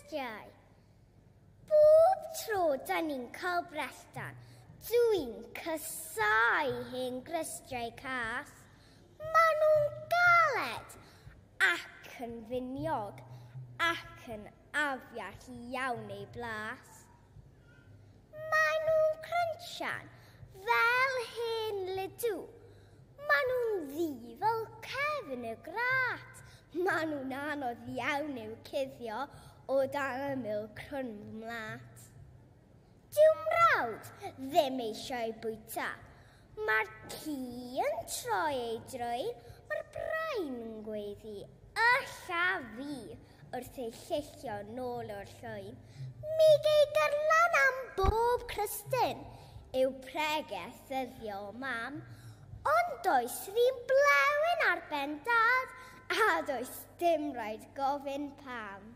crystiau. Bob tro da ni'n cael brechdan, dwi'n casáu hen grystiau cas. Maen nhw'n galed ac yn finiog ac yn afiach iawn eu blas. Maen nhw'n crunchian fel hen lidw. Maen nhw'n ddu fel cefn y grat. Maen nhw'n anodd iawn i'w cuddio o dan ymyl crwn mlat. Dyw mrawd ddim eisiau bwyta. Mae'r ci yn troi ei drwyn, mae'r brain yn gweiddi, ylla fi, wrth ei lluchio nôl o'r llwyn. Mi gei gyrlan am bob crystyn, yw pregeth ddyddiol mam, ond does 'run blewyn ar ben dad, a does dim rhaid gofyn pam.